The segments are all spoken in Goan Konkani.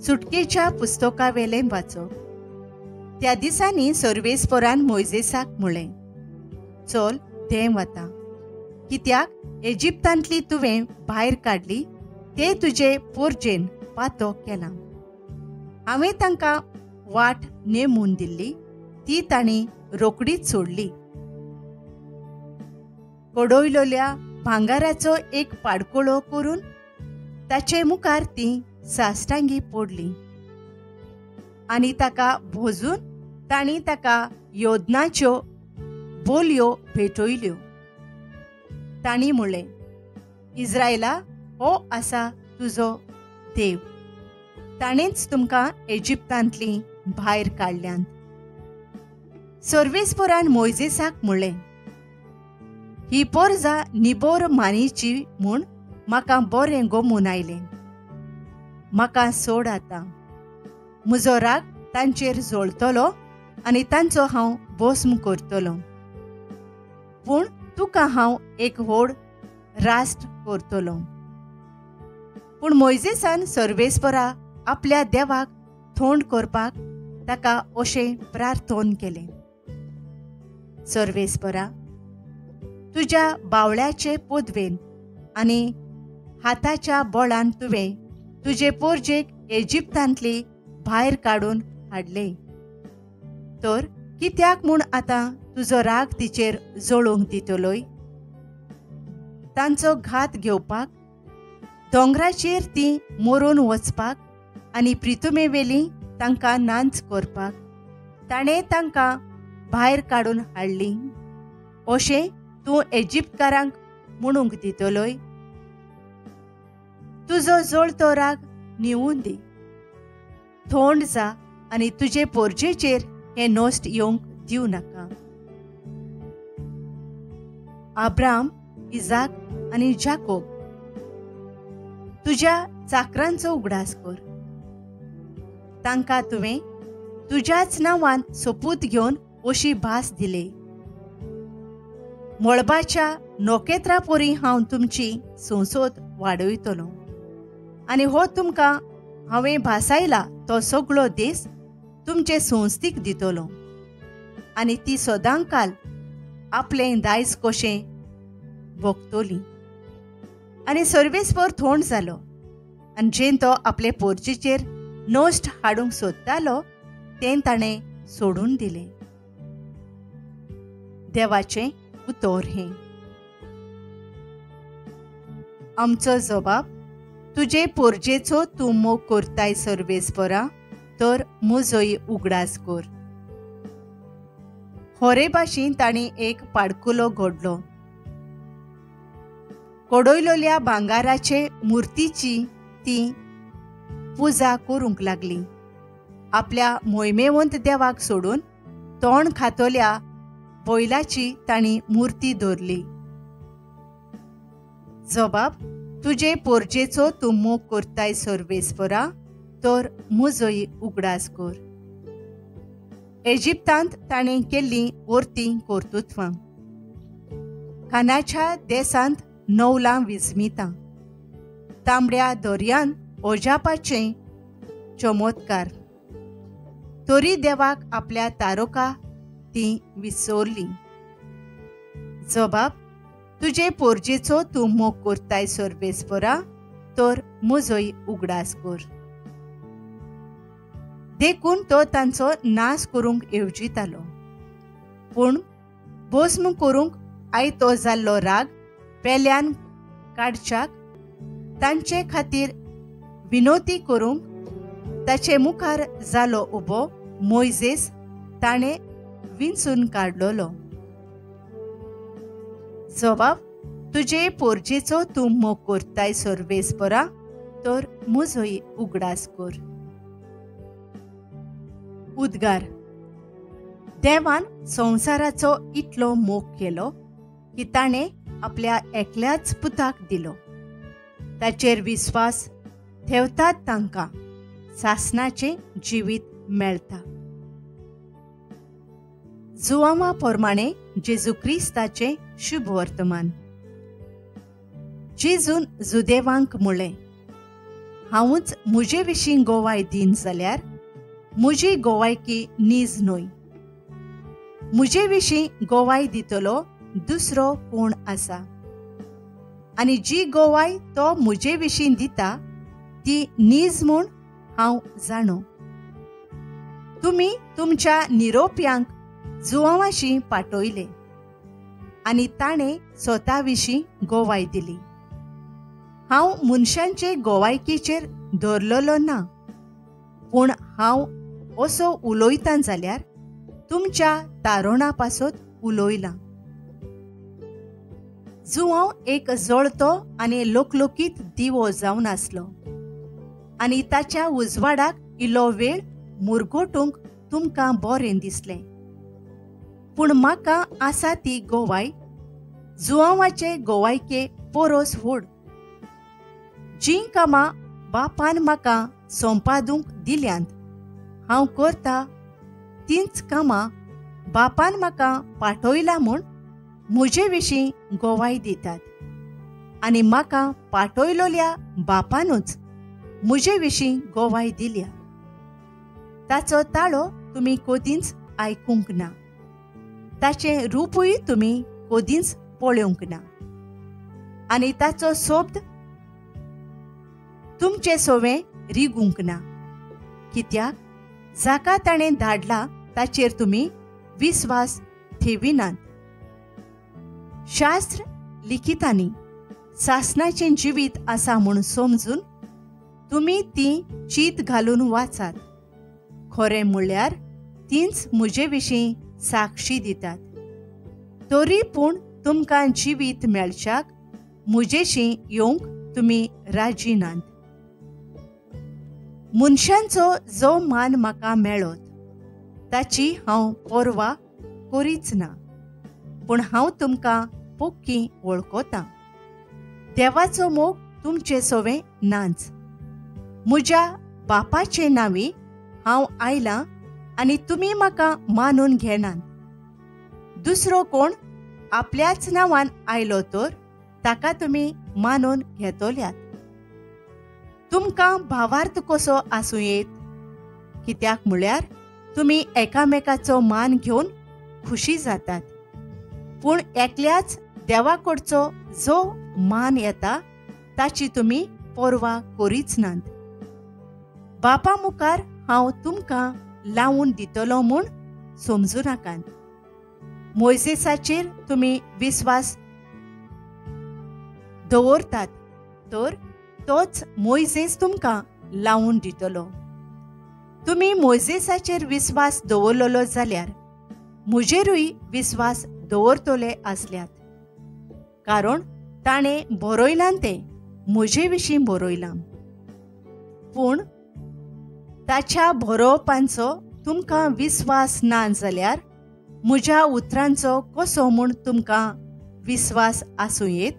सुटकेच्या पुस्तकावेलें वाचप. त्या दिसांनी सर्वेस्परान मोयजेसाक म्हळें, चल देंव वता, कित्याक इजिप्तांतली तुवें भायर काडली ते तुजे पोरजेन पातो केला. हांवें तांकां वाट नेमून दिल्ली ती तांणी रोकडीच सोडली. कडयलोल्या भांगाराचो एक पाडकुळो करून ताचे मुखार ती साश्टांगी पडली आनी ताका भोजून तांणी ताका योदनाच्यो बोलयो भेटयल्यो. तांणी म्हणलें, इज्रायला, हो आसा तुजो देव, ताणेंच तुमकां इजिप्तांतली भायर काडल्यांत. सर्वेस्परान मोयजेसाक म्हणलें, ही पोरजा निबोर मानीची म्हूण म्हाका बरें गोमून आयलें. म्हाका सोड आतां, म्हजो राग तांचेर जळटलो आनी तांचो हांव भस्म करतलो. पूण तुका हांव एक व्हड राष्ट्र करतलो. पूण मोयजेसान सर्वेस्परा आपल्या देवाक थोंड करपाक ताका अशें प्रार्थन केलें, सर्वेस्परा, तुज्या बावळ्याचे पदवेन आनी हाताच्या बळान तुवें तुजे पोरजेक इजिप्तांतली भायर काडून हाडले, तर कित्याक म्हूण आतां तुजो राग तिचेर जळोवंक दितलोय? तांचो घात घेवपाक, दोंगराचेर ती मरून वचपाक आनी प्रितुमेवेली तांकां नांच करपाक ताणें तांकां भायर काडून हाडली, अशें तूं इजिप्तकारांक म्हणूंक दितलोय? तुजो जळतो राग न्हिवून दी, थोंड जा आनी तुजे पोरजेचेर हें नश्ट येवंक दिवं नाका. आब्राम, इजाक आनी जाकोब तुज्या चाकरांचो उगडास कर. तांकां तुवें तुज्याच नांवान सोपूत घेवन अशी भास दिली, मळबाच्या नखेत्रां परी हांव तुमची संसद वाडयतलो आनी हो तुमकां हांवें भासायला तो सगळो देस तुमचे संस्थीक दितलो आनी ती सदांकाल आपलें दायज कशें भोगतली. आनी सर्वेस्पर थोंड जालो आनी जेन तो आपले पोरचेचेर नश्ट हाडूंक सोदतालो तें ताणें सोडून दिलें. देवाचें उतर हें. आमचो जबाब, तुजे पोरजेचो तूं मोग करताय सर्वेस्परा, तर म्हजोय उगडास कर. होरे भाशेन तांणी एक पाडकुलो घडलो. कडयलोल्या भांगाराचे मुर्तीची ती पुजा करूंक लागली. आपल्या मोहिमेवंत देवाक सोडून तोंड खातोल्या बैलाची तांणी मुर्ती दवरली. जबाब, तुजे पोरजेचो तूं मोग करताय सर्वेस्परा, तर म्हजोय उगडास कर. इजिप्तांत ताणें केल्लीं वर्तीं कर्तृत्वां, खानाच्या देसांत नवलां विस्मितां, तांबड्या दर्यांत ओजापाचें चमत्कार, तरी देवाक आपल्या तारोका ती विसरली. जबाब, तुजे पोरजेचो तूं मोग करताय सर्वेस्परा, तर म्हजोय उगडास कर. देखून तो तांचो नाश करूंक येवजितालो, पूण भस्म करूंक आयतो जाल्लो राग पेल्यान काडच्याक तांचे खातीर विनोती करूंक ताचे मुखार जालो उबो मोयजेस ताणें विंचून काडलोलो. जबाब, तुजे पोरजेचो तूं मोग करताय सर्वेस्परा, तर म्हजोय उगडास कर. उद्गार, देवान संवसाराचो इतलो मोग केलो की ताणें आपल्या एकल्याच पुताक दिलो. ताचेर विस्वास ठेवतात तांकां सासणाचें जिवीत मेळटा. जुआंवा प्रमाणे जेजू क्रिस्ताचें शुभ वर्तमान. जेजून जुदेवांक म्हळें, हांवूच म्हजे विशीं गोवाय दीन जाल्यार म्हजी गोवायकी नीज न्हय. म्हजे विशीं गोवाय दितलो दुसरो कोण आसा, आनी जी गोवाय तो म्हजे विशीं दिता ती नीज म्हूण हांव जाणो. तुमी तुमच्या निरोप्यांक जुवांवाशी पाठयले आनी ताणें स्वता विशीं गोवाय दिली. हांव मनशांचे गोवायकीचेर धरलेलो ना, पूण हांव असो उलयतां जाल्यार तुमच्या तारोणा पासत उलयलां. जुवांव एक जळतो आनी लोकलोकीत दिवो जावन आसलो आनी ताच्या उजवाडाक इल्लो वेळ मुरगोटूंक तुमकां बरें दिसलें. पूण म्हाका आसा ती गोवाय जुवांवाचे गोवायके पोरोस व्हड. जीं कामां बापान म्हाका सोंपादूंक दिल्यांत हांव करता तींच कामां बापान म्हाका पाठयला म्हूण म्हजे विशीं गोवाय दितात, आनी म्हाका पाठयलोल्या बापानूच म्हजे विशीं गोवाय दिल्या. ताचो ताळो तुमी कदींच आयकूंक ना, ताचें रुपूय तुमी कदींच पळोवंक ना, आनी ताचो शब्द तुमचे सोवें रिगूंक ना, कित्याक जाका ताणें धाडला ताचेर तुमी विस्वास ठेविनात. शास्त्र लिखितांनी सासणाचें जिवीत आसा म्हूण समजून तुमी ती चीत घालून वाचात. खरें म्हणल्यार तींच म्हजे विशीं साक्षी दितात. तरी पूण तुमकां जिवीत मेळच्याक म्हजेशी येवंक तुमी राजी नात. मनशांचो जो मान म्हाका मेळत ताची हांव पर्वा करीच ना, पूण हांव तुमकां पोक्की वळखतां. देवाचो मोग तुमचे सोवें नाच. म्हज्या बापाचे नांवी हांव आयलां आनी तुमी म्हाका मानून घेनात. दुसरो कोण आपल्याच नांवान आयलो तर ताका तुमी मानून घेतल्यात. तुमकां भावार्थ कसो आसूं येत? कित्याक म्हळ्यार तुमी एकामेकाचो मान घेवन खुशी जातात, पूण एकल्याच देवाकडचो जो मान येता ताची तुमी पर्वा करीच नात. बापा मुखार हांव तुमकां लावून दितलो म्हूण समजू नाकात. मोयजेसाचेर तुमी विस्वास दवरतात तर तोच मोयजेस तुमकां लावून दितलो. तुमी मोयजेसाचेर विस्वास दवरलेलो जाल्यार म्हजेरूय विस्वास दवरतले आसल्यात, कारण ताणें बरयलां तें म्हजे विशीं बरयलां. पूण ताच्या बरोवपांचो तुमकां विस्वास ना जाल्यार म्हज्या उतरांचो कसो म्हूण तुमकां विस्वास आसूं येत?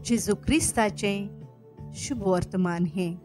जेजू क्रिस्ताचें शुभ वर्तमान हें.